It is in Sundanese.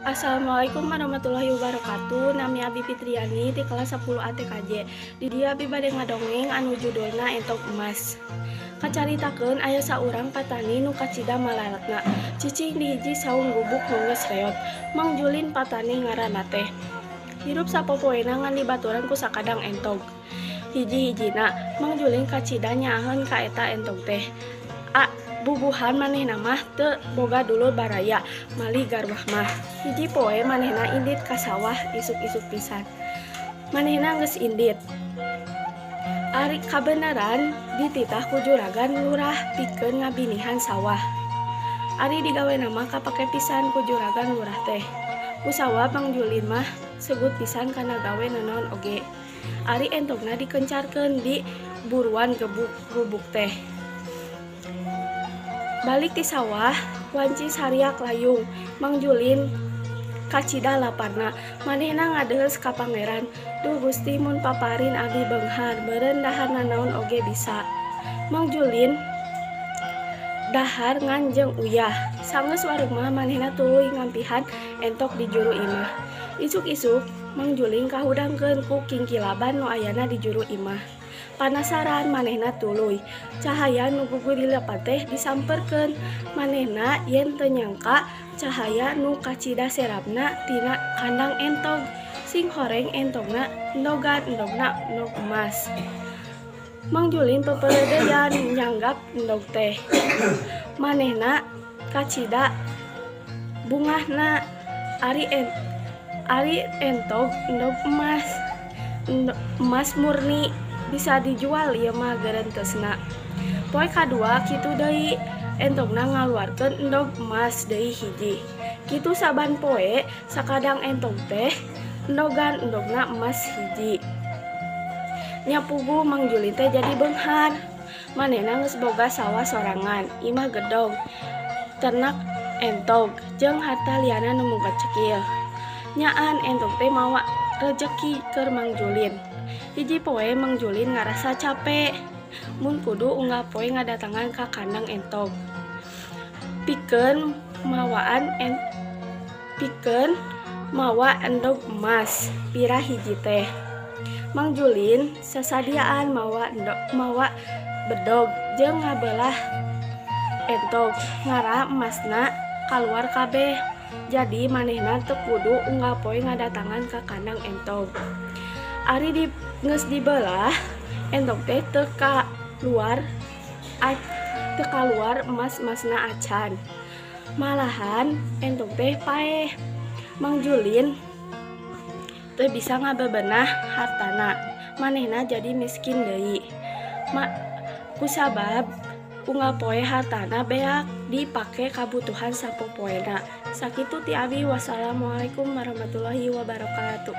Assalamualaikum warahmatullahi wabarakatuh. Nami Abi Fitriani di kelas 10 ATKJ. Di dieu abi bade ngadongeng anu judulna Entog Emas. Kacaritakeun aya saurang patani nu kacida malaratna. Cicing di hiji saung gubuk nu geus reot. Mang Julin patani ngaranna teh. Hirup sapopoena ngan dibaturan ku sakadang entog. Hiji-hijina Mang Julin kacida nyaaheun ka eta entog teh. A bubuhan manehna mah teu boga dulur baraya malih garwah mah. Hiji poe manehna indit ka sawah isuk-isuk pisan. Manehna geus indit. Ari kabeneran dititah ku juragan lurah pikeun ngabinihan sawah. Ari digawena mah kapake pisan ku juragan lurah teh. Ku sawah Mang Julin mah segut pisan kana gawe nanaon oge. Ari entogna dikencarkeun di buruan gebuk gubuk teh. Balik ti sawah, wanci sariak layung. Mang Julin kacida laparna. Manehna ngadeheus ka pangeran. Duh Gusti mun paparin abi beunghar, beureun dahar nanaon oge bisa. Mang Julin dahar ngan jeung uyah. Sanggeus wareg mah manehna tuluy ngampihan entok di juru imah. Isuk-isuk Mang Julin kahudangkeun ku kingkilaban nu ayana di juru imah. Panasaran manehna tuluy. Cahaya nu gugurilepan teh disamperkeun. Manehna yen teu nyangka cahaya nu kacida serapna tina kandang entog. Sing horeng entogna endogan endogna endog emas. Mang Julin peperedeyan nyanggap endog teh. Manehna kacida bungahna ari entog endog emas. Emas murni bisa dijual ieu mah gerentesna. Poe kadua kitu deui entogna ngaluarkeun endog emas deui hiji. Kitu saban poe sakadang entog teh endogan endogna emas hiji. Nya puguh Mang Julin teh jadi beunghar. Manehna geus boga sawah sorangan, imah gedong, ternak entog jeung harta liana nu muga cekil. Nyaan entog teh mawa rejeki keur Mang Julin. Hiji poe Mang Julin ngarasa capek mun kudu unggal poe ngadatangan ka kandang entog. Pikeun pikeun mawa endog emas pira hiji teh. Mang Julin sasadiaan mawa bedog jeung ngabelah entog ngara emasna kaluar kabeh. Jadi manehna teu kudu unggal poe ngadatangan ka kandang entog. Ari geus dibelah entog teh teu kaluar emas-emasna acan. Malahan entog teh paeh. Mang Julin teu bisa ngabebenah hartana. Manehna jadi miskin deui. Kusabab unggal poe hartana beak dipake kabutuhan sapopoena. Sakitu ti abi, wassalamualaikum warahmatullahi wabarakatuh.